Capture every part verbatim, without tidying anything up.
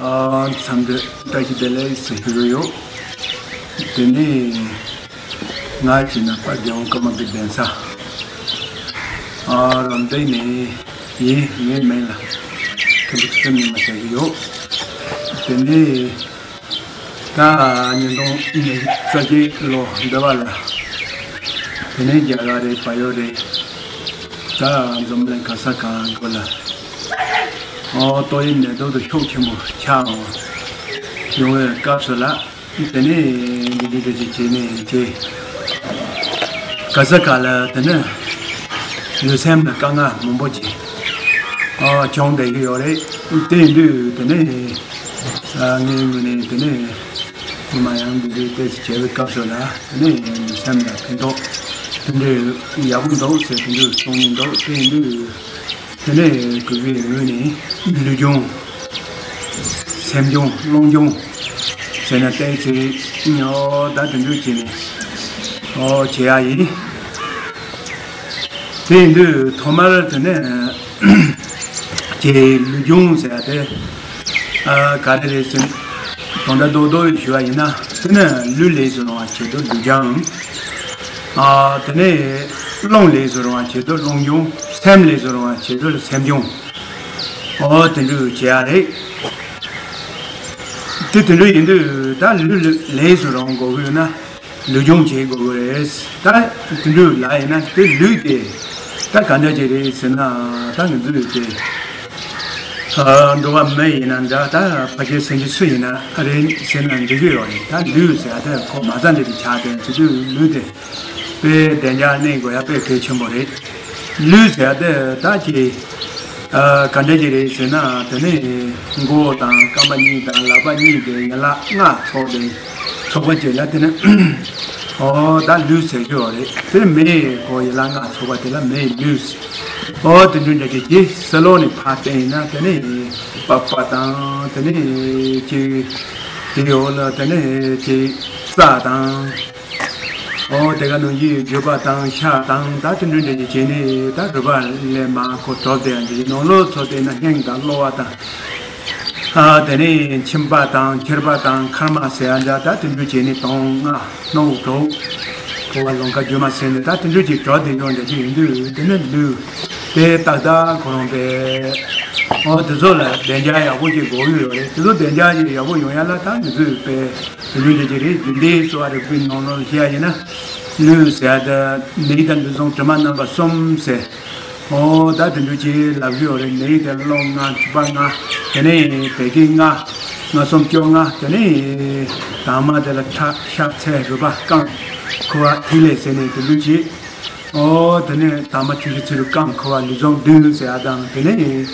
ཨ། འཚམས་འདྲི་བཀྲ་ཤིས་བདེ་ལེགས་ཟེར་ཞུ་གི་ཡོད། དེ་ནས་ང་ཡི་ནང་པ་རྒྱལ་དབང་ཀརྨ་པའི་གདན་ས། ཨ། རམ་སྟེང་ནས་ཡིན། ངའི་མིང་ལ་མཁན་པོ་ཚུལ་ཁྲིམས་ཉི་མ་ཟེར་གྱི་ཡོད། དེ་ནས་ད་ཉིས་སྟོང་ཉི་ཤུ་རྩ་གཅིག་ལོ་འདི་བ་ལ། དེ་ནས་རྒྱ་གར་རེད། བལ་ཡུལ་རེད། ད་འཛམ་གླིང་ག་ས་གང་དགོས་ལ། ཨོ། ཏོག་དབྱིབས་ནད་དུག་དེ་ཤུགས་ཆེན་པོ་ཆགས་འོང་ཡོང་བའི་སྐབས་སུ་ལ། དེ་ནས་འདི་འདྲ་ཅིག་བྱས་ནས་དེ་ག་ས་ག་ལ་དེ་ནས་ལུས་སེམས་ལ་དཀའ་ངལ་མང་པོ་ཅིག་ཨོ། བྱུང་བསྡད་ཀྱི་ཡོད་རེད། དེ་ཡིན་དུས་དེ་ནས་ཨ། ངའི་ངོས་ནས་དེ་ནས་ཉི་མ་ཡང་འདི་འདྲའི་ཏོག་ཙམ་བྱས་པའི་སྐབས་སུ་ལ། དེ་ནས་ལུས་སེམས་ལ་ཕན་ཐོགས་དེ་འདྲའི་ཡག་པོ་འདུག་ཟེར་དེ་འདྲའི་གསུང་གི་འདུག་དེ་ཡིན་དུས། དེ་ནས་གུས་པའི་ངོས་ནས་ལུས་སྦྱོང་། སེམས་སྦྱོང་། རླུང་སྦྱོང་ཟེར་ན་ཏོག་ཙམ་ཨོ། ད་དེ་འདྲ་བྱས་ནས་ཨོ། བྱེད་ཡག་ཡིན། དེ་ཡིན་དུས་ཐོག་མར་དེ་ནས་ཀྱི་ལུས་སྦྱོང་ཟེར་ཡག་དེ་ཨ། ག་རེ་རེད་ཟེར་ན། དོན་དག་རྡོག་རྡོག་ཞུ་བ་ཡིན་ན། དེ་ནས་ལུས་ལེགས་སུ་རུང་བ་ཆེད་དུ་ལུས་སྦྱོང་། ཨ། དེ་ནས་རླུང་ལེགས་སུ་རུང་བ་ཆེད་དུ་རླུང་སྦྱོང་། སེམས་ལེགས་སུ་རུང་བ་ཆེད་དུ་སེམས་སྦྱོང་། ཨོ། དེ་འདྲ་བྱེད་ཡག་རེད། དེ་དེ་འདྲ་ཡིན་དུས་ད་ལུས་ལེགས་སུ་རུང་དགོས་ཀྱི་ཡོད་ན་ལུས་སྦྱོང་བྱེད་དགོས་ཀྱི་རེད། ད་དེ་འདྲ་ལ་ཡིན་ན་དེ་ལུས་དེ་ད་ག་འདྲ་ཅིག་རེད་ཟེར་ན། ད་ངས་འདི་ལུས་དེ་ཨ། འགྲོ་བ་མི་ཡིན་ན་འདྲ། ད་ཕལ་ཆེར་སེམས་ཅན་སུ་ཡིན་ན་རེད་ཟེར་ན་འགྲིག་གི་ཡོད་རེད། ད་ལུས་ཟེར་ཡག་དེ་ཁོ་མ་རྩ་འདི་དེ་ཆགས་དེ་བྱེད་དུས་ལུས་དེ་དཔེ་བདེ་འཇགས་གནས་དགོས་ཡག་དཔེ་གལ་ཆེན་པོ་རེད། ལུས་ཟེར་ཡག་དེ་ད་ཀྱི་ཨ། ག་འདྲ་ཅིག་རེད་ཟེར་ན། དེ་ནས་མགོ་དང་རྐང་པ་གཉིས་དང་ལག་པ་གཉིས་དེ་ཡན་ལག་ལྔ་ཚོགས་ཏེ་ཚོགས་པ་ཅིག་ལ་དེ་ནས་ཨོ། ད་ལུས་ཟེར་གྱི་ཡོད་རེད། དེ་མིའི་གོ་ཡན་ལག་ལྔ་ཚོགས་པ་དེ་ལ་མིའི་ལུས། ཨོ། དེ་འདྲ་འདྲ་ཅིག་གི་ཟེར་ལོག་ནས་ཕར་བསྟན་ཡིན་ན། དེ་ནས་པགས་པ་དང་། དེ་ནས་ཀྱི་དེའི་འོག་ལ་དེ་ནས་ཀྱི་རྩ་དང་། ཨོ། དེ་ག་ནང་བཞིན་རྒྱུ་པ་དང་ཤ་དང་། ད་དེ་འདྲ་འདྲ་ཅིག་བྱས་ནས་ད་རུས་པ་ལས་མར་ཁོ་གྲུབ་བསྡད་ཡག་འདི་ནང་ལོགས་ཚོ་དེ་ན་སྙིང་དང་གློ་བ་དང་། ཨ། དེ་ནས་མཆིན་པ་དང་མཁྲིས་པ་དང་མཁལ་མ་ཟེར་ཡག་འདྲ། ད་དེ་འདྲ་བྱས་ནས་དོན་ལྔ། སྣ་བུག་གྲོག་ཕོ་བ་རླུང་ཁ་རྒྱུ་མ་ཟེར་ནས་ད་དེ་འདྲ་ཅིག་གྲུབ་བསྡད་ཡག་འདྲ་ཅིག་ཡིན་དུས། དེ་ནས་ལུས་དེ་ཏག་ཏག་ཁོ་རང་དེ་ཨོ། དེ་ཚོ་ལ་བདེ་འཇགས་ཡག་པོ་ཅིག་དགོས་ཀྱི་ཡོད་རེད། དེ་ཚོ་བདེ་འཇགས་ཅིག་ཡག་པོ་ཡོང་ཡག་ལ་ད་ང་ཚོས་དཔེ་དེ་འདྲ་འདྲ་ཅིག་རེད། རྒྱུན་ལྡན་གསོ་བ་རིག་པའི་ནང་ལོགས་བཤད་ཡིན་ན། ལུས་ཟེར་ཡག་དེ་ནད་དང་ལུས་ཟུངས་དྲི་མ་རྣམ་པ་གསུམ་ཟེར། ཨོ། ད་དེ་འདྲ་ཅིག་ལབ་ཀྱི་ཡོད་རེད། ནད་དེ་རླུང་ལྔ། རྒྱུ་པ་ལྔ། དེ་ནས་བད་ཀན་ལྔ། ལྔ་གསུམ་བཅོ་ལྔ། དེ་ནས་དྭངས་མ་དེ་ལ་ཁྲག་ཤ་ཚད་རུས་པ་རྐང་ཁུ་བ་ཐིག་ལེ་ཟེར་ནས་དེ་འདྲ་ཅིག་ཨོ། དེ་ནས་དྭངས་མ་ཆུ་བཞི་ཚིལ་རུ་རྐང་ཁུ་བ་ལུས་ཟུངས་བདུན་ཟེར་ཡག་དང་། དེ་ནས་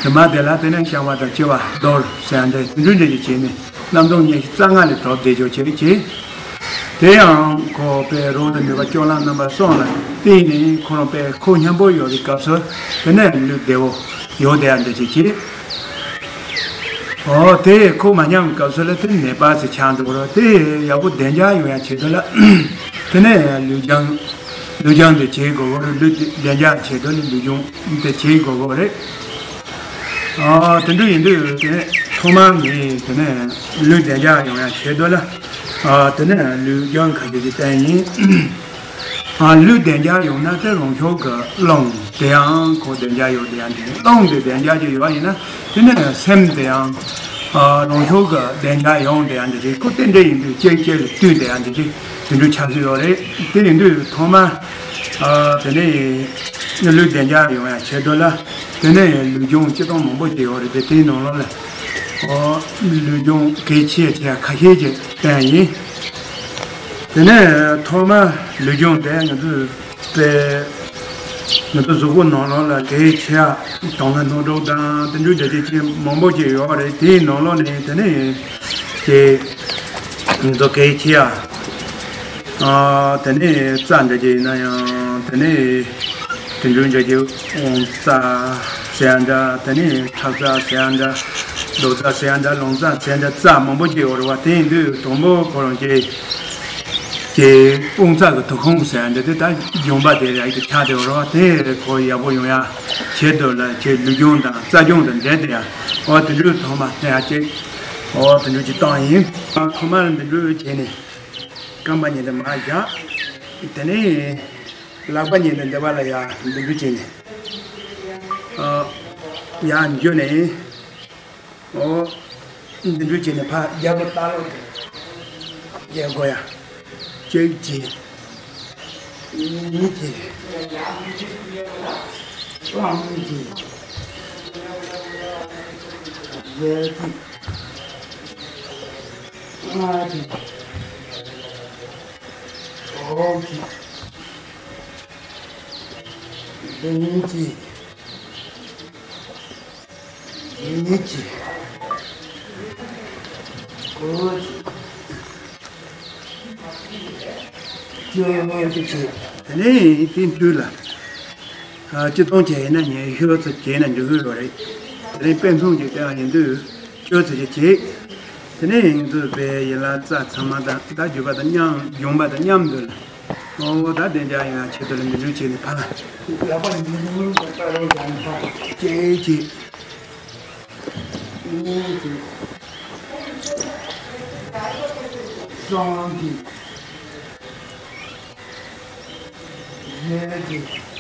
དེ་མ་དེ་ལ་དེ་ནས་བཤང་བ་དང་གཅི་བ་རྡོར་ཟེར་ཡག་འདྲ། དེ་འདྲ་འདྲ་ཅིག་བྱས་ནས་རྣམ་རྟོག་ཉི་ཤུ་རྩ་ལྔ་ལས་གྲུབ་བསྡད་ཡག་ཅིག་རེད། དེ་ཡང་ཁོ་དཔེ་རང་དང་ནུས་པ་སྤྱོད་ལམ་རྣམ་པ་གསུམ་ལ་བརྟེན་ནས་ཁོ་རང་དཔེ་ཁོག་སྙོམས་པོ་ཡོད་པའི་སྐབས་སུ་དེ་ནས་ལུས་བདེ་བོ་ཡོད་བསྡད་ཡག་འདྲ་ཅིག་རེད། ཨོ། དེ་ཁོག་མ་སྙོམས་སྐབས་སུ་ལ་དེ་ནད་པ་ཟེར་ཆགས་འགྲོ་གི་རེད། དེ་ཡག་པོ་བདེ་འཇགས་ཡོང་ཡག་ཆེད་དུ་ལ་དེ་ནས་ལུས་སྦྱོང་། ལུས་སྦྱོང་དེ་བྱེད་དགོས་ཀྱི་རེད། ལུས་བདེ་འཇགས་ཆེད་དུ་ནི་ལུས་སྦྱོང་དེ་བྱེད་དགོས་ཀྱི་རེད། ཨ། དེ་འདྲ་ཡིན་དུས་དེ་ཐོག་མར་ངས་དེ་ནས་ལུས་བདེ་འཇགས་ཡོང་ཡག་ཆེད་དུ་ལ། ཨ། དེ་ནས་ལུས་སྦྱོང་ཁ་ཤས་ཅིག་བསྟན་ཡིན། ཨ། ལུས་བདེ་འཇགས་ཡོང་ན་དེ་རང་ཤུགས་ཀྱིས་རླུང་དེ་ཡང་ཁོ་བདེ་འཇགས་ཡོང་བསྡད་ཡག་འདྲ། རླུང་དེ་བདེ་འཇགས་ཅིག་ཡོད་པ་ཡིན་ན་དེ་ནས་སེམས་དེ་ཡང་ཨ། རང་ཤུགས་ཀྱིས་བདེ་འཇགས་ཡོང་བསྡད་ཡག་འདྲ་ཅིག་ཁོ་དེ་འདྲ་ཡིན་དུས་གཅིག་གཅིག་ལ་བསྟུན་བསྡད་ཡག་འདྲ་ཅིག་དེ་འདྲ་ཆགས་ཀྱི་ཡོད་རེད། དེ་ཡིན་དུས་ཐོག་མར་ཨ། དེ་ནས་ལུས་བདེ་འཇགས་ཡོང་ཡག་ཆེད་དུ་ལ་དེ་ནས་ལུས་སྦྱོང་སྤྱིར་བཏང་མང་པོ་ཅིག་ཡོད་རེད། དེ་དེའི་ནང་ལོགས་ལ་ཨོ། ལུས་སྦྱོང་གལ་ཆེ་ཆེ་ཁ་ཤས་ཅིག་བསྟན་ཡིན། དེ་ནས་ཐོག་མར་ལུས་སྦྱོང་དེ་ང་ཚོས་དཔེ་ང་ཚོ་གཟུགས་པོ་ནང་ལོགས་ལ་གལ་ཆེ་བ་དོན་ལྔ་སྣ་དྲུག་དང་དེ་འདྲ་འདྲ་ཅིག་ཅིག་མང་པོ་ཅིག་ཡོད་རེད། དེའི་ནང་ལོགས་ནས་དེ་ནས་ཀྱི་ང་ཚོ་གལ་ཆེ་བ། ཨ། དེ་ནས་རྩ་འདྲ་ཅིག་ཡིན་ན་ཡང་དེ་ནས་དེ་འདྲ་འདྲ་ཅིག་དབང་རྩ་ཟེར་ཡག་འདྲ། དེ་ནས་ཁྲག་རྩ་ཟེར་ཡག་འདྲ། རྡོ་རྩ་ཟེར་ཡག་འདྲ། རླུང་རྩ་ཟེར་ཡག་འདྲ། རྩ་མང་པོ་ཅིག་ཡོད་རེད་པ། དེ་ཡིན་དུས་དང་པོ་ཁོ་རང་གི་ཀྱི་དབང་རྩ་གི་དུག་ཁུང་ཟེར་ཡག་འདྲ་དེ་ད་སྦྱོང་བ་དེ་རེད། ཡག་ཏུ་ཆགས་བསྡད་ཡོད་རེད་པ། དེ་ཁོ་ཡག་པོ་ཡོང་ཡག་ཆེད་དུ་ལ་ཁྱེད་ལུས་སྦྱོང་དང་རྩ་སྦྱོང་དང་འབྲེལ་ཏེ་ཡང་ འོ་དེ་འདྲའི་ཐོག་མ་དེ་ཡང་ཅིག་འོ་དེ་འདྲའི་ཅིག་བཏང་ཡིན། ཐོག་མར་འདི་འདྲའི་བྱས་ནས་རྐང་པ་གཉིས་དེ་མར་བཞག་དེ་ནས་ལག་པ་གཉིས་དེ་འདི་བ་ལ་ཡ་འདི་འདྲའི་བྱས་ནས་ཡ་འཇུ་ནས། འོ། འདི་འདྲ་བྱས་ནས་ཕར་རྒྱབ་ལོགས་ལྟག་ལོགས་དེ་རྒྱབ་དགོས་ཡ། གཅིག་བྱས། གཉིས་བྱས། གསུམ་བྱས། བརྒྱད་བྱས། ལྔ་བྱས། དྲུག་བྱས། བདུན་བྱས། ཉི་ཤུ། དགུ། བཅུ། དེ་ནས་དེ་འདྲ་ལ། ཨ། སྤྱིར་བཏང་བྱས་ན་ཉི་ཤུ་ཙམ་བྱས་ན་འགྲིག་གི་ཡོད་རེད། དེ་རིང་དཔེ་མཚོན་གྱི་སྟེང་ཡིན་དུས་བཅུ་ཙམ་ཞིག་བྱས། དེ་ནས་ཡིན་དུས་པའི་ཡན་ལག་རྩ་ཚང་མ་དང་ད་བརྒྱུད་པ་དང་མཉམ་བརྒྱུད་པ་དང་མཉམ་དུ་ལ། ཨོ་ད་དེ་འདྲ་ཡིན་ན་ཆེད་དུ་ལ་འདི་འདྲ་བྱས་ནས་ཕར། ལག་པ་ཉིས་ལུགས་ལ་ལྟ་རོགས་ཀྱང་ཕར། གཅིག་བྱས། གཉིས་བྱས། གསུམ་བྱས། བཞི་བྱས། ལྔ་བྱས། དྲུག་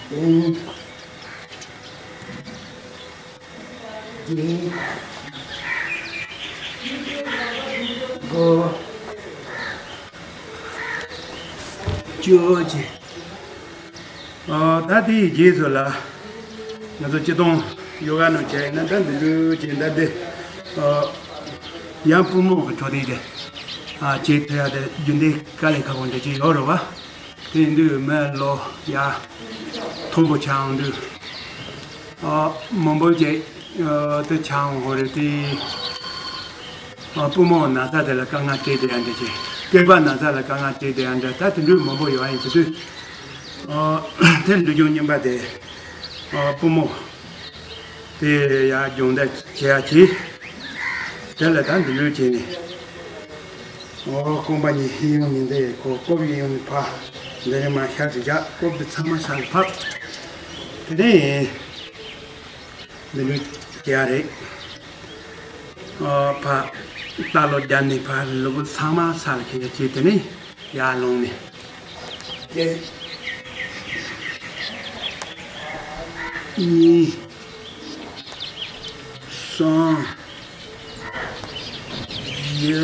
བདུན། བརྒྱད། དགུ། བཅུ་བྱས། ཨ། ད་དེའི་རྗེས་སུ་ལ། ང་ཚོ་སྤྱིར་བཏང་ཡོ་ག་ནང་བྱས་ན་ད་འདི་འདྲ་བྱས་ད་འདི། ཨ། ཡང་པུས་མོ་གི་འཕྲོ་དེ་དེ། ཨ། བྱེད་ཐུབ་ཡ་དེ་རྒྱུན་ལྡན་དཀའ་ལས་ཁག་པོ་འདྲ་ཅིག་ཡོད་རེད་བ། དེ་ཡིན་དུས་མི་ལོ་ཡ་མཐོན་པོ་ཆགས་འོང་དུས། ཨ། མང་པོ་ཅིག་ཨ། དེ་ཆགས་འོང་གི་རེད་དེ། ཨ། པུས་མོ་ན་ཚ་དེ་ལ་དཀའ་ངལ་འཕྲད་བསྡད་ཡ་འདྲ་ཅིག་སྐེད་པ་ན་ཚ་ལ་དཀའ་ངལ་འཕྲད་བསྡད་ཡ་འདྲ་ད་དེ་འདྲ་མང་པོ་ཡོད་ཡིན་ཟེར་དུས། ཨ། དེ་ལུས་སྦྱོང་གཉིས་པ་དེ། ཨ། པུས་མོ། དེ་ཡར་སྦྱོང་བརྡར་བྱེད་ཡ་བྱེད། དེ་ལ་ད་འདི་ལོས་བྱས་ནས། ཨོ། རྐང་པ་གཉིས་གཡས་གཡོན་གཉིས་འདི་ཁོ་རྐུབ་གཡས་གཡོན་ནས་ཕར། འདི་ནས་མར་ཤར་དུ་བཞག་རྐུབ་འདི་ཚང་མ་ཤར་ལ་ཕབ། དེ་ནས་འདི་ལོས་བྱེད་ཡ་རེད། ཨོ། ཕར་ལྟག་ལོག་རྒྱབ་ནས་ཕར་ལུས་པོ་ཚང་མ་ས་ལ་འཁྱེར་ཡ་བྱས་དེ་ནས། ཡར་ལོངས་ནས། གཅིག་གཉིས། གསུམ། བཞི།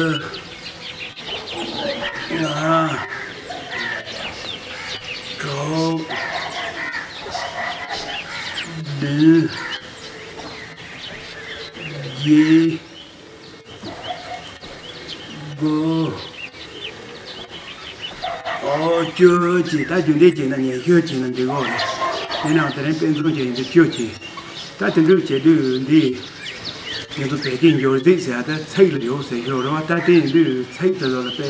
ལྔ། དྲུག་བདུན། བརྒྱད། དགུ། ཨོ། བཅུ་བྱས་ད་རྒྱུན་ལྡན་བྱས་ན་ཉི་ཤུ་བྱས་ན་འགྲིག་གོ་རེད། ཡིན་ནའང་དེ་རིང་དཔེ་མཚོན་བྱས་ཡིན་དུས་བཅུ་བྱས། ད་དེ་འདྲ་བྱེད་དུས་འདི། ང་ཚོ་བོད་སྐད་འགྱུར་རྩིས་ཟེར་ཡ་ད་ཚིག་ལ་ཡོད་ཟེར་ཞོར་རེད་བ། ད་དེ་ཡིན་དུས་ཚིག་དེ་ཚོ་ལ་དཔེ།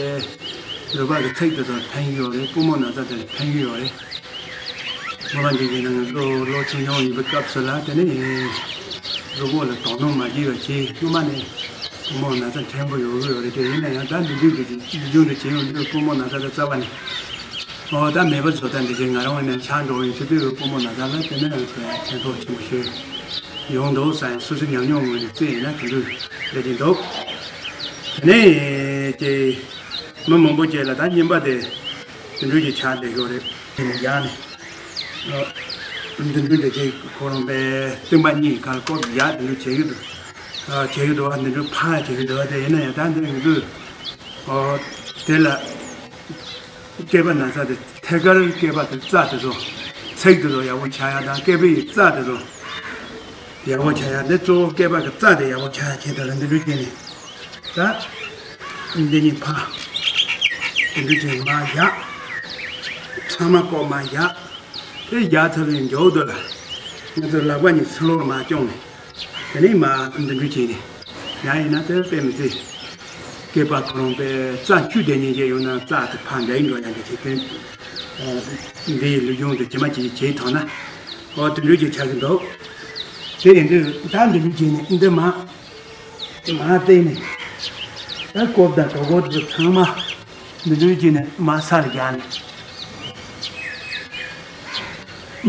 རུས་པ་གི་ཚིག་དེ་ཚོ་ལ་ཕན་གྱི་ཡོད་རེད། པུས་མོ་ན་ཚ་དེ་ལ་ཕན་གྱི་ཡོད་རེད། སྔོན་མ་འདི་ཡིན་ན་ང་ཚོ་ལོ་ཆུང་ཆུང་ཡིན་པའི་སྐབས་སུ་ལ་དེ་ནས་གཟུགས་པོ་ལ་དོ་སྣང་མ་བྱེད་པ་བྱས། སྔོན་མ་ནས་པུས་མོ་ན་ཚ་ཕྲན་བུ་ཡོད་ཀྱི་ཡོད་རེད་དེ། ཡིན་ན་ཡང་ད་འདི་འདྲ་འདི་འདྲ་བྱེད་ཡོང་དུས་པུས་མོ་ན་ཚ་དེ་རྩ་བ་ནས། ཨོ། ད་མེད་པ་བཟོ་ད་འདི་བྱས་ང་རང་ངོས་ནས་ཆགས་འགྲོ་ཡོང་དུས་པུས་མོ་ན་ཚ་ལ་དེ་ནས་ཕན་ཐོགས་ཆེན་པོ་ཞིག་ཡོང་འདུག་བསམ། སོ་སོའི་ཉམས་མྱོང་ངོས་ནས་བརྩིས་ཡིན་ན་དེ་འདྲ་རེད་ཀྱི་འདུག་དེ་ནས་ཀྱི། མི་མང་པོ་ཅིག་ལ་ད་རྙིང་པ་དེ་དེ་འདྲ་ཅིག་ཆགས་བསྡད་ཡོད་རེད། དེ་ནས་ཡང་ནས་འདི་འདྲ་འདྲ་ཅིག་ཁོ་རང་པའི་སྟོན་པ་གཉིས་ཁར་ཀོབ་ཡག་དེ་འདྲ་བྱེད་ཀྱི་འདུག་བྱེད་ཀྱི་འདུག་བ། འདི་འདྲ་ཕར་བྱེད་ཀྱི་འདུག་བ། དེ་ཡིན་ན་ཡང་ད་འདི་ང་ཚོས་དེ་ལ་སྐེད་པ་ན་ཚ་དེ་ཐད་ཀར་སྐེད་པ་གི་རྩ་དེ་ཚོ་ཚིགས་དེ་ཚོ་ཡག་པོ་ཆགས་ཡག་དང་སྐེད་པའི་རྩ་དེ་ཚོ་ཡག་པོ་ཆགས་ཡག་འདི་གཙོ་བོ་སྐེད་པ་གི་རྩ་དེ་ཡག་པོ་ཆགས་ཡག་ཆེད་དུ་ལ་འདི་འདྲ་བྱས་ནས། ད། འདི་གཉིས་ཕར། འདི་གཉིས་མར་བཞག་ཚང་མ་བཀོག་མར་བཞག་དེ་བཞག་ཚར་བའི་མཇུག་ཏུ་ལ། ང་ཚོ་ལག་པ་གཉིས་ཚུར་ལོག་མར་བརྐྱངས་ནས། དེ་ནས་མར་འདི་འདྲ་བྱས་ནས། ཡང་ཡིན་ན་དེ་དཔེ་མི་སྲིད། སྐེད་པ་ཁོ་རང་དཔེ་རྩ་འཁྱུད་བསྡད་མཁན་ཅིག་ཡོད་ན་རྩ་དེ་ཕར་འདྲེན་འགྲོ་ཡག་འདྲ་བྱེད་མཁན། འདིའི་ལུས་སྦྱོང་དེ་ཇི་མ་ཇི་བཞིན་བྱེད་ཐུབ་ན། ཨོ་དེ་འདྲ་ཅིག་ཆགས་ཀྱི་འདུག་དེ་ཡིན་དུས་ད་འདི་འདྲ་བྱས་ནས་འདི་མར། མར་བལྟས་ནས། ད་ཀོབ་དང་གྲོད་ཁོག་དེ་ཚང་མ་འདི་འདྲ་བྱས་ནས་མར་ས་ལ་རྒྱག་ནས།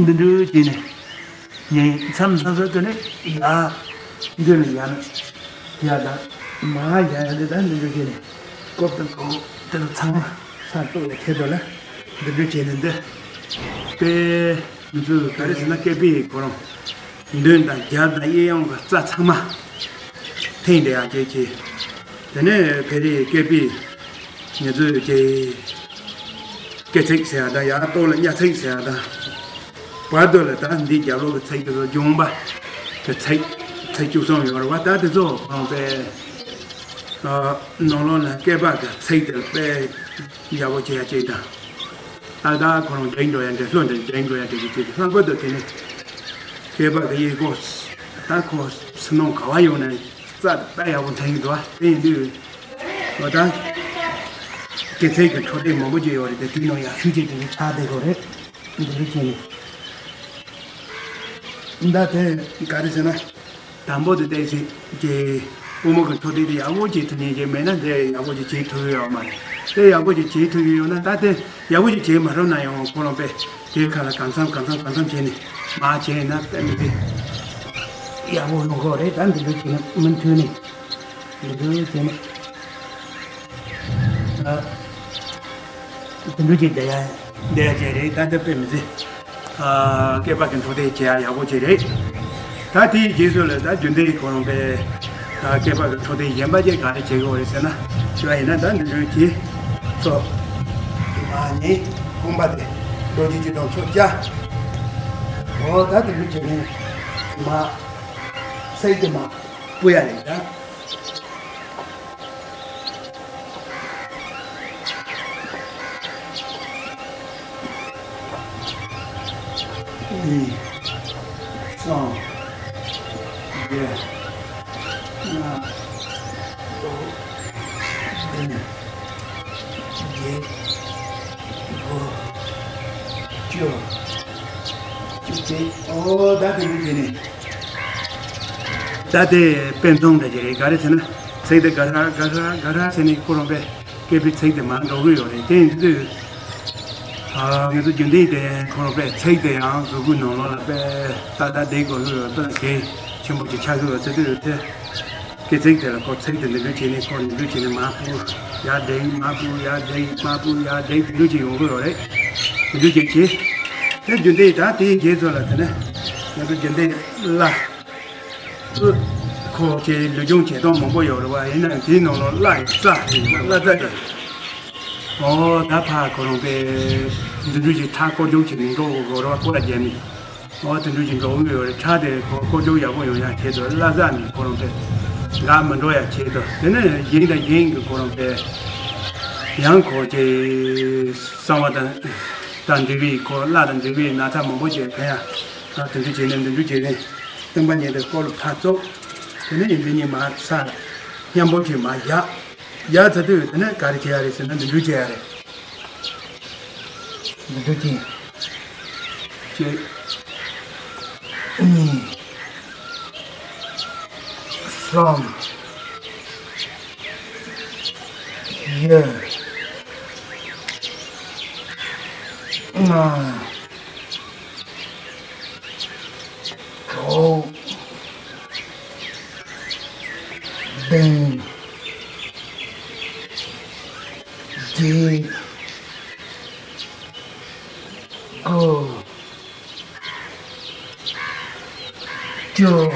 འདི་འདྲ་བྱས་ནས། ངས་མཚམས་མཚམས་སུ་དེ་ནས་ཡར་མདུན་ལ་ཡར་ཡར་དང་མར་ཡར་ཡར་དེ་དང་འདི་འདྲ་བྱས་ནས་ཀོབ་དང་གྲོད་ཁོག་དེ་ཚོ་ཚང་མ་སར་གཏུབ་ལ་ཁྱེར་འགྲོ་ལ། འདི་འདྲ་བྱས་ནས་འདི་དཔེ་ང་ཚོས་ག་རེ་ཟེར་ན་སྐེད་པའི་ཁོ་རང་མདུན་དང་རྒྱབ་དང་གཡས་གཡོན་གྱི་རྩ་ཚང་མ་འཐེན་བསྡད་ཡག་བྱས་བྱས། དེ་ནས་བེ་རི་སྐེད་པའི་ང་ཚོས་ཀྱི་སྐེ་ཚིགས་ཟེར་ཡ་དང་ཡར་ལྟོ་ལ་སྙ་ཚིགས་ཟེར་ཡ་དང་། བར་དོ་ལ་ད་འདི་རྒྱབ་ལོགས་ཀྱི་ཚིགས་དེ་ཚོ་རྒྱུང་པ་གི་ཚིགས་ཚིགས་བཅུ་གསུམ་ཡོད་རེད་བ། ད་དེ་ཚོ་གང་པའི་ནང་ལོགས་ལ་སྐེད་པ་གི་ཚིགས་དེ་དཔེ་ཡག་པོ་བྱེད་ཡ་གཅིག་དང་། ད་ད་ཁོ་རང་འགྲིག་འགྲོ་ཡ་འདྲ་ལྷོད་འདྲ་འགྲིག་འགྲོ་ཡ་འདྲ་གི་གཅིག་ལྷག་པར་དུ་དེ་ནི་སྐེད་པ་གི་ཡི་གོ་ད་ཁོ་ཕྱི་ནང་ག་བ་ཡོང་ན་རྩ་དེ་དཔེ་ཡག་པོ་འཐེན་གི་འདུག་བ། དེ་ཡིན་དུས། འོ་ད། སྐེ་ཚིགས་ཀྱི་འཕྲོ་བརྟེན་མང་པོ་ཅིག་ཡོད་རེད་དེ་དེའི་ནང་ཡང་ཤུགས་ཆེ་དེ་འདྲ་ཆགས་བསྡད་ཡོད་རེད། འདི་འདྲ་བྱས་ནས། ད་དེ་ག་རེ་ཟེར་ན། དང་པོ་དེ་བལྟས་ཚེ་ཀྱི་པུས་མོ་གི་འཕྲོ་བརྟེན་དེ་ཡག་པོ་ཅིག་ཐུབ་མཁན་ཅིག་མེད་ན་དེ་ཡག་པོ་ཅིག་བྱེད་ཐུབ་ཀྱི་ཡོད་མ་རེད། དེ་ཡག་པོ་ཅིག་བྱེད་ཐུབ་ཀྱི་ཡོད་ན་ད་དེ་ཡག་པོ་ཅིག་བྱེད་མ་ཐུབ་ན་ཡང་ཁོ་རང་པས་དེའི་ཁ་ལ་གང་འཚམ་གང་འཚམ་གང་འཚམ་བྱས་ནས་མར་བྱས་ན་དཔེ་མི་སྲིད་ཡག་པོ་ཡོང་གི་རེད། ད་འདི་འདྲ་བྱས་ན་མུ་མཐུད་ནས། འདི་འདྲ་བྱས་ནས། ཨ། འདི་འདྲ་བྱས་བསྡད་ཡ། བསྡད་ཡ་བྱས་རེད། ད་ལྟ་དཔེ་མི་སྲིད། ཨ། སྐེད་པ་གི་འཕྲོ་བརྟེན་བྱེད་ཡ་ཡག་པོ་ཅིག་རེད། ད་དེའི་རྗེས་སུ་ལ་ད་རྒྱུན་ལྡན་གྱི་ཁོ་རང་པས། ཨ། སྐེད་པ་གི་འཕྲོ་བརྟེན་གཞན་པ་ཅིག་ག་རེ་བྱེད་དགོས་རེད་ཟེར་ན། ཞུ་བ་ཡིན་ན་ད་འདི་འདྲ་བྱས། ཚོ། མ་ནི། གོམ་པ་དེ། རྡོ་རྗེ་སྐྱིལ་ཀྲུང་ཚོ་བརྒྱ། འོ་ད་འདི་འདྲ་བྱས་ནས། མ། ཚིགས་དེ་མར་སྤོ་ཡ་རེད་ད། གཉིས། གསུམ། བརྒྱད། ལྔ། དྲུག་བདུན། བརྒྱད། དགུ། བཅུ། བཅུ་གཅིག་འོ་ད་དེ་འདྲ་བྱས་ནས། ད་དེ་དཔེ་མཚོན་འདྲ་ཅིག་རེད། ག་རེ་ཟེར་ན། ཚིགས་དེ་ག་ར་ག་ར་ག་ར་ཟེར་ནས་ཁོ་རང་པས་སྐེད་པའི་ཚིགས་དེ་མར་འགྲོ་གི་ཡོད་རེད། དེ་ཡིན་དུས། ཨ། ང་ཚོ་རྒྱུན་ལྡན་དེ་ཁོ་རང་པས་ཚིགས་དེ་ཡང་གཟུགས་པོའི་ནང་ལོགས་ལ་དཔེ་ཏག་ཏག་བསྡད་དགོས་ཀྱི་ཡོད་པ་གལ་ཆེན་པོ་ཅིག་ཆགས་ཀྱི་ཡོད་ཚེ་དུས་དེ། སྐེ་ཚིགས་དེ་ལ་ཁོ་ཚིགས་དེ་འདི་འདྲ་བྱས་ནས་ཁོ་འདི་འདྲ་བྱས་ནས་མར་སྤོ། ཡར་འགྲེང་མར་སྤོ་ཡར་འགྲེང་མར་སྤོ་ཡར་འགྲེང་དེ་འདྲ་ཅིག་ཡོང་གི་ཡོད་རེད། དེ་འདྲ་ཅིག་བྱས། དེ་རྒྱུན་ལྡན་ད་དེའི་རྗེས་སུ་ལ་དེ་ནས་ང་ཚོ་རྒྱུན་ལྡན་བརླ། ཨུ། ཁོ་ཅིག་ལུས་སྦྱོང་བྱེད་སྟངས་མང་པོ་ཡོད་རེད་བ། ཡིན་ནའང་དེའི་ནང་ལོགས་བརླ་ཡི་རྩ་བརླ་རྩ་དེ། ཨོ་ད་ཕར་ཁོ་རང་པས་འདི་འདྲ་ཅིག་ཁྲག་སྐོར་སྦྱོང་བྱེད་ནས་འགྲོ་དགོས་རེད་བ། སྐོར་ར་བརྒྱབ་ནས། འོ་དེ་འདྲ་ཅིག་འགྲོ་གི་ཡོད་རེད། ཁྲག་དེ་ཁོ་སྐོར་སྐྱོད་ཡག་པོ་ཡོང་ཡ་ཆེད་དུ་བརླ་རྩ་ནས་ཁོ་རང་དེ་འགག་མི་འགྲོ་ཡ་ཆེད་དུ། དེ་ནས་གཞན་དང་གཞན་གྱི་ཁོ་རང་དེ་ཡང་ཁོ་ཅིག་གསང་བ་དང་དང་འབྲེལ་བའི་ཁོ་བརླ་དང་འབྲེལ་བའི་ན་ཚ་མང་པོ་ཅིག་ཕན་ཡ། ད་དེ་འདྲ་བྱས་ནས་འདི་འདྲ་བྱས་ནས་སྟོན་པ་ཉིད་དུ་སྐོར་ལ་ཕར་བཙུགས། དེ་ནས་འདི་གཉིས་མར་ས་ལ་མཉམ་པོ་ཅིག་མར་བཞག་བཞག་ཚར་དུས་དེ་ནས་ག་རེ་བྱེད་ཡ་རེད་ཟེར་ན་འདི་འདྲ་བྱེད་ཡ་རེད། འདི་འདྲ་ཅིག་གཅིག་གཉིས། གསུམ། བཞི། ལྔ། དྲུག་བདུན། བརྒྱད། དགུ། བཅུ།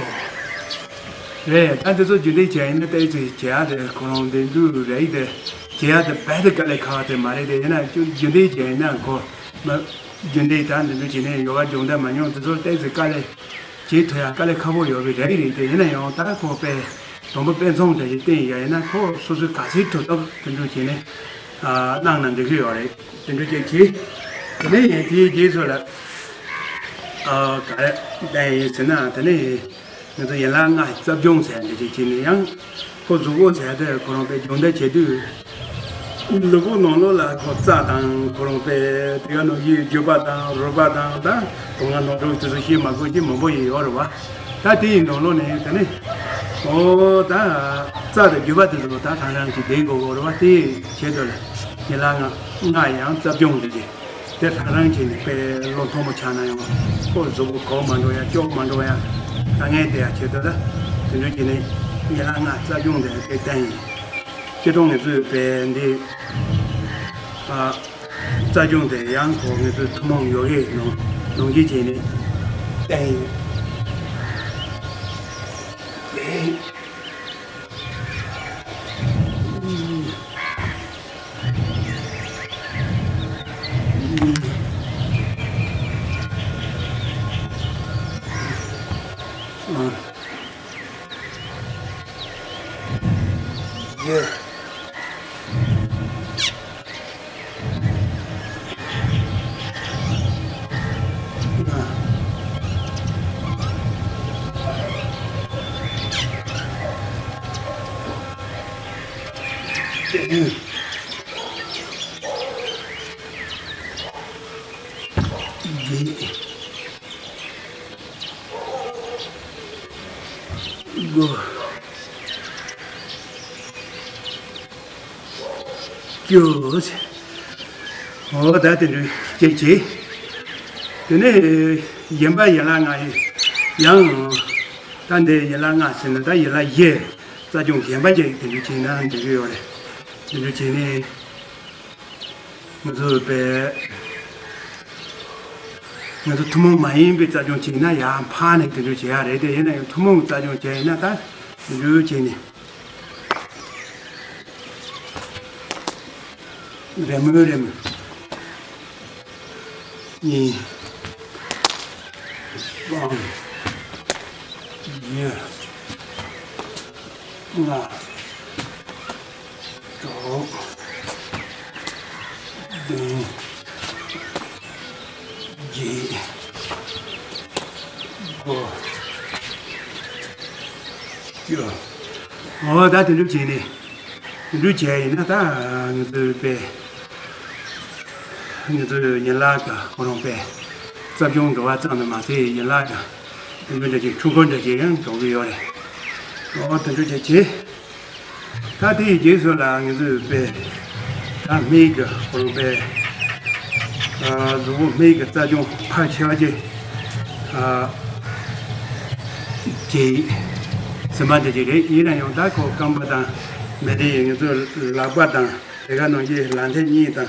རེད། ད་འདི་ཚོ་རྒྱུན་ལྡན་བྱས་ཡིན་ན་ཏོག་ཙམ་བྱེད་ཡག་དེ་ཁོ་རང་དེ་འདུག་རེད་དེ། བྱེད་ཡག་དེ་རྦད་དེ་དཀའ་ལས་ཁག་པ་དེ་མ་རེད་དེ། ཡིན་ན་རྒྱུན་ལྡན་བྱས་ཡིན་ན་ཁོ་མ། རྒྱུན་ལྡན་ད་འདི་འདྲ་བྱས་ནས་ཡོ་ག་སྦྱོང་བརྡར་མ་མྱོང་དེ་ཚོ་ཏོག་ཙམ་དཀའ་ལས་བྱེད་ཐུབ་ཡག་དཀའ་ལས་ཁག་པོ་ཡོད་པའི་རེད་རེད་དེ། ཡིན་ན་ཡང་ད་ཁོ་པས་དང་པོ་དཔེ་མཚོན་འདྲ་ཞིག་བསྟན་ཡ་ཡིན་ན་ཁོ་སོ་སོས་ག་ཚོད་ཐུབ་ཐུབ་དེ་འདྲ་བྱས་ནས་གནང་ན་འགྲིག་གི་ཡོད་རེད། དེ་འདྲ་ཅིག་བྱས། དེ་ནས་ཡིན་དེའི་རྗེས་སུ་ལ། ཨ། ག་རེ་བསྟན་ཡིན་ཟེར་ན་དེ་ནས་ང་ཚོ་ཡན་ལག་ལྔ་རྩ་སྦྱོང་ཟེར་འདི་ཅིག་བྱས་ནས་ཡང་ཁོ་གཟུགས་པོ་ཟེར་དེ་ཁོ་རང་པས་སྦྱོང་བརྡར་བྱེད་དུས། ལུས་པོ་ནང་ལོགས་ལ་ཁོ་རྩ་དང་ཁོ་རང་པས་དེ་ག་ནང་ཡིད་འགྱུར་བ་དང་རུས་པ་དང་ད་དོན་ལྔ་སྣ་དྲུག་དེ་ཚོ་བཤད་མ་དགོས་ཀྱི་མང་པོ་ཡིན་ཡོད་རེད་བ། ད་དེ་ཡི་ནང་ལོགས་ནས་དེ་ནས་ཨོ་ད། རྩ་དང་རྒྱུ་བ་དེ་ཚོ་ད་རང་རང་གིས་བསྡད་དགོས་དགོས་རེད་བ། དེ་བྱེད་དུས་ལ་ཡན་ལག་ལྔ་ལྔ་ཡང་རྩ་སྦྱོང་འདི་གི་དེ་རང་རང་བྱས་ནས་དཔེ་བློ་མཐོན་པོ་ཆགས་ན་ཡང་ཁོ་གཟུགས་པོ་གོག་མ་འགྲོ་ཡ་སྐྱོག་མ་འགྲོ་ཡ་དཀའ་ངལ་དེ་ཡང་བྱེད་དུས་ལ་དེ་འདྲ་བྱས་ནས་ཡན་ལག་ལྔ་རྩ་སྦྱོང་དེ་དཔེ་བསྟན་ཡིན། སྤྱིར་བཏང་ངེད་ཚོས་དཔེ་འདི་ཨ་རྩ་སྦྱོང་དེ་ཡང་ཁོ་ངེད་ཚོའི་ཐུན་མོང་ཡོ་གའི་ནང་ནང་གི་བྱས་ནས་བསྟན་ཡིན། གོ། ཅོ། འོ་ད་དེ་འདྲ་ཅིག་བྱས། དེ་ནས་གཞན་པ་ཡན་ལག་ལྔ་ཡི་ཡང་ད་འདི་ཡན་ལག་ལྔ་ཟེར་ན་ད་ཡན་ལག་བཞི་རྩ་སྦྱོང་གཞན་པ་ཅིག་དེ་འདྲ་བྱས་ན་འགྲིག་གི་ཡོད་རེད། དེ་འདྲ་བྱས་ནས། ང་ཚོ་བས། ང་ཚོ་ཐུན་མོང་མ་ཡིན་པའི་རྩ་སྦྱོང་བྱས་ན་ཡང་ཕར་ནས་དེ་འདྲ་བྱེད་ཡག་རེད་དེ། ཡིན་ན་ཡང་ཐུན་མོང་རྩ་སྦྱོང་བྱས་ཡིན་ན་ད་དེ་འདྲ་བྱས་ནས་རེ་མོས་རེ་མོས། གཉིས། གསུམ། བཞི། ལྔ། དྲུག་བདུན། བརྒྱད། དགུ། བཅུ། འོ་ད་དེ་འདྲ་བྱས་ནས་དེ་འདྲ་བྱས་ཡིན་ན་ད་ང་ཚོའི་དཔེ་ང་ཚོའི་ཡན་ལག་གི་ཁོ་རང་དཔེ་རྩ་སྦྱོང་འགྲོ་བ་ཙམ་དུ་མ་ཟད་ཡན་ལག་གི་དེ་འདྲ་འདྲ་ཅིག་འཁྲུལ་འཁོར་འདྲ་ཅིག་ཡང་འགྲོ་གི་ཡོད་རེད། འོ་དེ་འདྲ་བྱས་བྱས། ད་དེའི་རྗེས་སུ་ལ་ང་ཚོས་དཔེ་ད་སྨད་ཀྱི་ཁོ་རང་དཔེ་གཟུགས་པོ་སྨད་ཀྱི་རྩ་སྦྱོང་ཕལ་ཆེ་བ་ཅིག་བྱེད་ཟིན་པ་འདྲ་ཅིག་རེད། ཡིན་ན་ཡང་ད་ཁོ་རྐང་པ་དང་མི་དེ་ཡི་ང་ཚོའི་ལག་པ་དང་དེ་ག་ནང་བཞིན་ལག་མཐིལ་གཉིས་དང་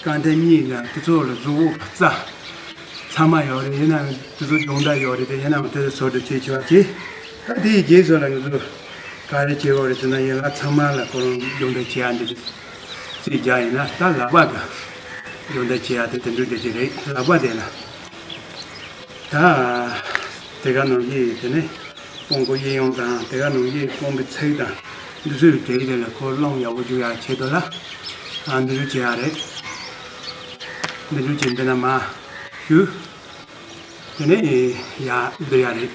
རྐང་མཐིལ་གཉིས་དང་དེ་ཚོ་ལ་གཟུགས་པོ་རྩ། ཚང་མ་ཡོད་རེད། ཡིན་ནའང་དེ་ཚོ་སྦྱོང་བརྡར་ཡོད་རེད་དེ། ཡིན་ནའང་དེ་ཚོ་བཟོ་འདྲ་བྱེད་ཆོག་ཅེས། ད་དེའི་རྗེས་སུ་ལ་ང་ཚོ་ག་རེ་བྱེད་དགོས་རེད་ཟེར་ན། ཡན་ལག་ཚང་མ་ལ་ཁོ་རང་སྦྱོང་བརྡར་བྱེད་ཡ་འདི་རྩིས་རྒྱག་ཡིན་ན། ད་ལག་པ་ག་སྦྱོང་བརྡར་བྱེད་ཡ་དེ་དེ་འདྲ་འདྲ་ཅིག་རེད། ལག་པ་དེ་ལ་ད་དེ་ག་ནང་བཞིན་དེ་ནས་དཔུང་པོ་གཡས་གཡོན་དང་དེ་ག་ནང་བཞིན་དཔུང་པའི་ཚིགས་དང་འདི་ཚོའི་གྲས་དེ་ལ་ཁོ་རླུང་ཡག་པོ་རྒྱུག་ཡ་ཆེད་དུ་ལ་ཨ་འདི་འདྲ་བྱེད་ཡ་རེད། འདི་འདྲ་བྱེད་འདི་ན་མ་ཞུ། དེ་ནས་ཡར་སྡོད་ཡ་རེད།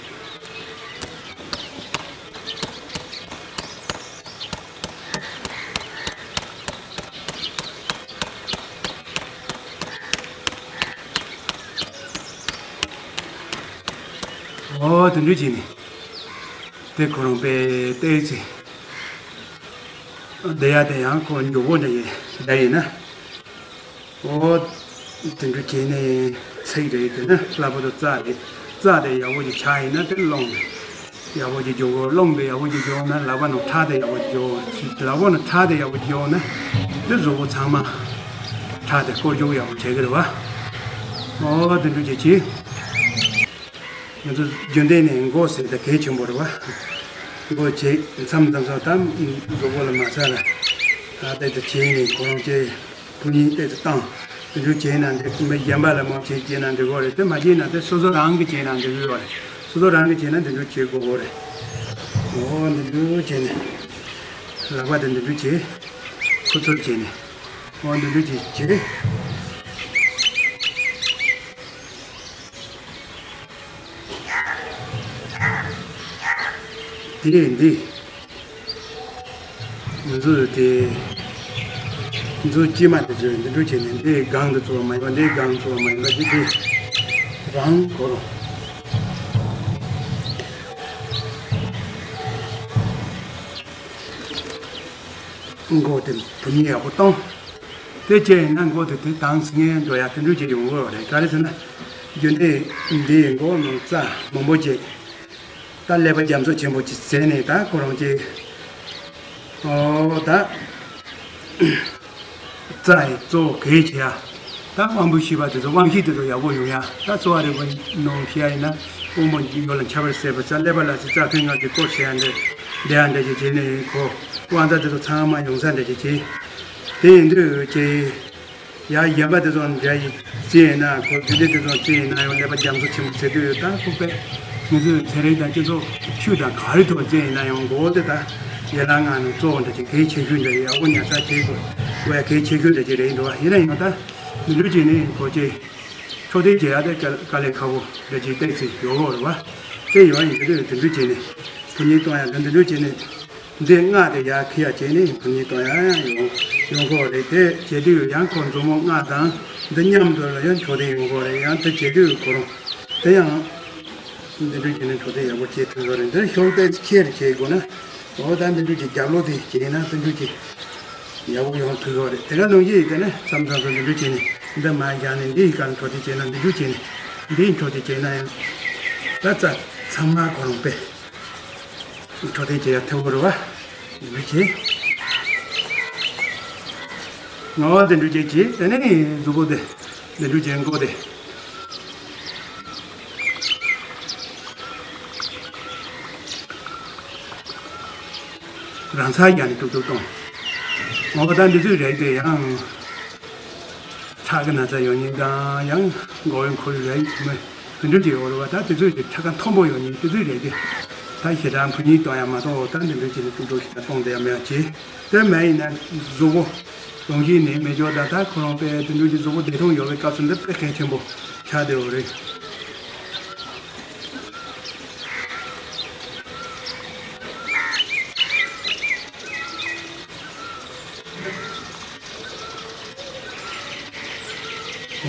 འོ་དེ་འདྲ་བྱས་ནས་དེ་ཁོ་རང་དཔེ་བལྟས་ཚེ་བསྡད་ཡ་དེ་ཡང་ཁོ་མགྱོགས་པོ་འདྲ་ཡིན་བསྡད་ཡིན་ན། འོ། དེ་འདྲ་བྱས་ནས་ཚིགས་རེད། དེ་ནས་ལག་པ་དང་རྩ་རེད། རྩ་དེ་ཡག་པོ་ཞིག་ཆགས་ཡིན་ན་དེ་རླུང་ཡག་པོ་ཞིག་རྒྱུག་གོ། རླུང་དེ་ཡག་པོ་ཞིག་རྒྱུག་ན་ལག་པ་ནང་ཁྲག་དེ་ཡག་པོ་ཞིག་རྒྱུག་ལག་པ་ནང་ཁྲག་དེ་ཡག་པོ་ཞིག་རྒྱུག་ན་དེ་གཟུགས་པོ་ཚང་མ་ཁྲག་དེ་སྐོར་རྒྱུག་ཡག་པོ་བྱེད་ཀྱི་རེད་བ། འོ་དེ་འདྲ་བྱས་བྱས། ང་ཚོ་རྒྱུན་ལྡན་ནས་མགོ་ཟེར་ད་གལ་ཆེན་པོ་རེད་བ། མགོ་བྱས་མཚམས་མཚམས་སུ་ད་གཟུགས་པོ་ལ་མ་ཚད་ལ་ད་ལྟ་དེ་བྱས་ནས་ཁོ་རང་ཅེས། ཕུ་ཉིན་ཏོག་ཙམ་བཏང་། དེ་འདྲ་བྱས་ན་འགྲིག་མི་གཞན་པ་ལ་མ་བྱས་བྱས་ན་འགྲིག་གི་རེད། དེ་མ་བྱས་ན་དེ་སོ་སོ་རང་གིས་བྱས་ན་འགྲིག་གི་རེད། སོ་སོ་རང་གིས་བྱས་ན་འདི་འདྲ་བྱེད་དགོས་གི་རེད། འོ་འདི་འདྲ་བྱས་ནས་ལག་པ་དེ་འདི་འདྲ་བྱས། ཁུ་ཚུར་བྱས་ནས་འོ་འདི་འདྲ་བྱས་བྱས། དེ་འདི། ང་ཚོ་དེ། ང་ཚོ་སྐྱེས་མ་དེ་ཚོས་འདི་འདྲ་བྱས་ནས་འདི་སྒང་དུ་ཚུར་མ་ཡོང་། འདི་སྒང་ཚུར་མ་ཡོང་། འདི་དེ་རང་གོ་རོ། མགོ་དེ་བུ་མོ་ཡག་པོ་གཏོང་། དེ་བྱས་ཡིན་ན་མགོ་དེ་དེ་དྭངས་སིང་ངེ་འགྲོ་ཡ་དེ་འདྲ་ཅིག་ཡོང་གི་ཡོད་རེད། ག་རེ་ཟེར་ན། རྒྱུན་དེ་འདིའི་མགོ་ནང་རྩ་མང་པོ་ཅིག་ད་ཀླད་པ་རྒྱ་མཚོ་ཆེན་པོ་ཅིག་ཟེར་ནས་ད་ཁོ་རང་ཅིག་ཨོ་ད། རྩ་ཡི་གཙོ་བོ་གལ་ཆེ་ཡ། ད་དབང་པོ་ཤེས་པ་དེ་ཚོ་དབང་ཤེས་དེ་ཚོ་ཡག་པོ་ཡོང་ཡ། ད་གསོ་བ་རིག་པའི་ནང་བཤད་ཡ་ཡིན་ན། དབང་པོ་ཡོད་ལ་ཁྱབ་པར་ཟད་པ་ས། ཀླད་པ་ལ་ཚེ་རྩ་ཕན་ལྔ་གི་སྐོར་བཤད་ཡ་འདི་བསྡད་ཡ་འདྲ་ཅིག་བྱས་ནས་ཁོ་དབང་རྩ་དེ་ཚོ་ཚང་མ་ཡོང་ས་འདྲ་ཅིག་བྱས། དེ་ཡིན་དུས་ཀྱི་ཡ་གཞན་པ་དེ་ཚོ་འདྲ་ཡི་རྩིས་ཡིན་ན། ཁོ་རྒྱུད་སྡེ་དེ་ཚོ་རྩིས་ཡིན་ན་ཡང་ཀླད་པ་རྒྱ་མཚོ་ཆེན་པོ་ཟེར་དུས། ད་ཁོ་པས་ང་ཚོས་ཚན་རིག་དང་སྤྱི་ཚོགས་ཆོས་དང་ག་རེ་ཐོག་རྩིས་ཡིན་ན་ཡང་མགོ་བོ་དེ་ད་ཡན་ལག་ལྔ་ནང་གཙོ་བོ་འདྲ་ཅིག་གལ་ཆེ་ཤོས་འདྲ་ཡི་ཡག་པོ་ཉར་ཚགས་བྱེད་དགོས་དགོས་ཡ་གལ་ཆེ་ཤོས་འདྲ་ཅིག་རེད་འདུག་ཡིན་ན་ཡང་ད་འདི་འདྲ་བྱས་ནས་ཁོ་ཅིག་འཕྲོད་བསྟེན་བྱེད་ཡ་དེ་དཀའ་དཀའ་ལས་ཁག་པོ་འདྲ་ཅིག་ཏོག་ཙམ་ཡོད་ཡོད་རེད་བ། དེ་ཡོད་ཡིན་དུས་འདི་འདྲ་བྱས་ནས་བུ་གཉིས་གཏོང་ཡ་དེ་འདི་འདྲ་བྱས་ནས། འདི་སྔགས་དེ་ཡར་འཁྱེར་ཡ་བྱས་ནས་བུ་གཉིས་གཏོང་ཡ་ཡང་ཡོང་ཡོང་གི་རེད། དེ་བྱེད་དུས་ཡང་ཁོ་མཛུབ་མོ་སྔགས་དང་འདི་མཉམ་དུ་ལ་ཡང་འཕྲོད་བསྟེན་ཡོང་གི་རེད། ཡང་དེ་བྱེད་དུས་ཁོ་རང་དེ་ཡང་འདི་འདྲ་བྱས་ནས་འཕྲོད་བསྟེན་ཡག་པོ་བྱེད་ཐུབ་ཀྱི་རེད། འདི་ཤོག་དེ་ཁྱེར་བྱེད་དགོས་ན། འོ་ད་འདི་འདྲ་གྱི་རྒྱབ་ལོགས་དེ་བྱས་ན་འདི་འདྲ་གྱི་ཡག་པོ་ཡོང་ཐུབ་ཀྱི་རེད། དེ་ག་ནང་བཞིན་དེ་ནས་མཚམས་མཚམས་སུ་འདི་འདྲ་བྱས་ནས་འདི་མར་བཞག་ནས་འདིའི་སྒང་འཕྲོད་བསྟེན་བྱས་ན། འདི་འདྲ་བྱས་ནས་འདིའི་འཕྲོད་བསྟེན་བྱས་ན་ཡང་ད་རྩ་ཚང་མ་ཁོ་རང་པས། འཕྲོད་བསྟེན་བྱེད་ཡ་ཐུབ་ཀྱི་རེད་བ། འདི་འདྲ་བྱས། ངོ་བོ་འདི་འདྲ་བྱས་བྱས། དེ་ནས་གཟུགས་པོ་དེ་འདི་འདྲ་བྱས། མགོ་དེ་རང་སར་ཡང་ནས་ཏུག་ཏུག་གཏོང་། ངོ་བོ་ད་འདི་ཚོའི་རེག་དེ་ཡང་། ཁྲག་གི་ན་ཚ་ཡོད་མཁན་དང་། ཡང་མགོ་བོའི་ཁོར་ཡུག་རེག་མི་དེ་འདྲ་ཅིག་ཡོད་རེད་བ། ད་དེ་ཚོས་ཀྱི་ཁྲག་ཁ་མཐོན་པོ་ཡོད་མཁན་དེ་ཚོས་རེག་གི། ད་ཞེ་དྲག་བུ་གཉིས་གཏོང་ཡ་མ་གཏོགས། ད་འདི་འདྲ་ཅིག་ནས་ཏུག་ཏུག་ཞེ་དྲག་གཏོང་བསྡད་ཡ་མེད་ཡ་བྱས། དེ་མ་ཡིན་ན་གཟུགས་པོ་རང་བཞིན་ནས་མེད་ཅོག་ད་ད་ཁོ་རང་དཔེ་དེ་འདྲ་ཅིག་གཟུགས་པོ་བདེ་ཐང་ཡོད་པའི་སྐབས་སུ་འདི་དཔེ་གལ་ཆེན་པོ་ཆགས་བསྡད་ཡོད་རེད།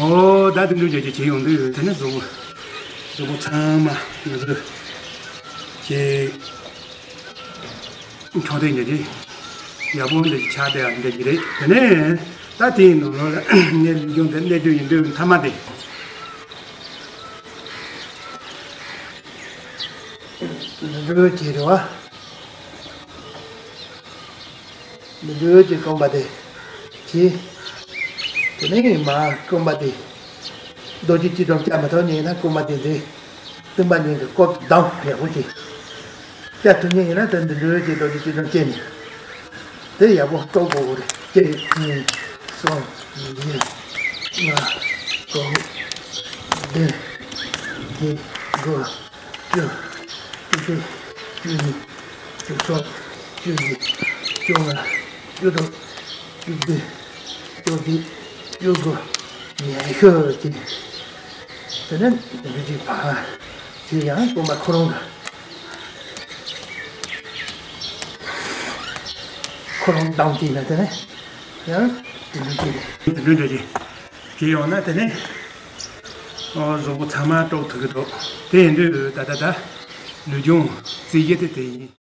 འོ་ད་དེ་འདྲ་བྱས་ཀྱི་བྱེད་ཡོང་དུས། དེ་ནས་གཟུགས་པོ་གཟུགས་པོ་ཚང་མ་ང་ཚོས་ཀྱི་འཕྲོད་བསྟེན་བྱས་ཏེ་ཡག་པོ་འདི་ཆགས་བསྡད་ཡ་འདྲ་ཅིག་རེད། དེ་ནས་ད་དེའི་ནང་ལོགས་ལ་ངས་ལུས་སྦྱོང་དེ་གནད་བསྡུས་ཡིན་དུས་མཐའ་མ་དེ། འགྲོས་ཀྱི་རེད་བ། འགྲོས་ཀྱི་རྐང་པ་དེ་གྱིས། དེ་ནས་མར་རྐང་པ་དེ་རྡོ་རྗེ་སྐྱིལ་ཀྲུང་བཅའ་མི་ཐུབ་མཁན་ཡིན་ན། རྐང་པ་དེ་འདི་སྟོང་པ་ཉིད་ཀྱི་སྐོར་དུ་བསྡམས་ཡག་པོ་བྱས། བཅའ་ཐུབ་མཁན་ཡིན་ན་དེ་འདི་འགྲོས་ཀྱི་རྡོ་རྗེ་སྐྱིལ་ཀྲུང་བཅས་ནས་དེ་ཡག་པོ་དཀྲོག་དགོས་རེད། གཅིག་གཉིས་གསུམ་བཞི་ལྔ་དྲུག་བདུན་བརྒྱད་དགུ་བཅུ། བཅུ་དྲུག་བཅུ་གཉིས་བཅུ་གསུམ་བཅུ་བཞི་བཅོ་ལྔ་བཅུ་དྲུག་བཅུ་བདུན་བཅོ་བརྒྱད་བཅུ་དགུ། ཉི་ཤུ་ཅིག་དེ་ནས་འདི་འདྲ་ཅིག་ཕར་བྱས། ཡང་རྐང་པ་ཁོ་རང་གི་ཁོ་རང་བསྡམས་བྱས་ན། དེ་ནས་ཡང་འདི་འདྲ་ཅིག་རེད། འདི་འདྲ་ཅིག་བྱས་ཡོང་ན་དེ་ནས་ཨོ་གཟུགས་པོ་ཚང་མ་དཀྲོག་ཐུབ་ཀྱི་འདུག་དེ་ཡིན་དུས་ད་ད་ད་ལུས་སྦྱོང་རྩེ་གཞི་དེ་དེ་ཡིན།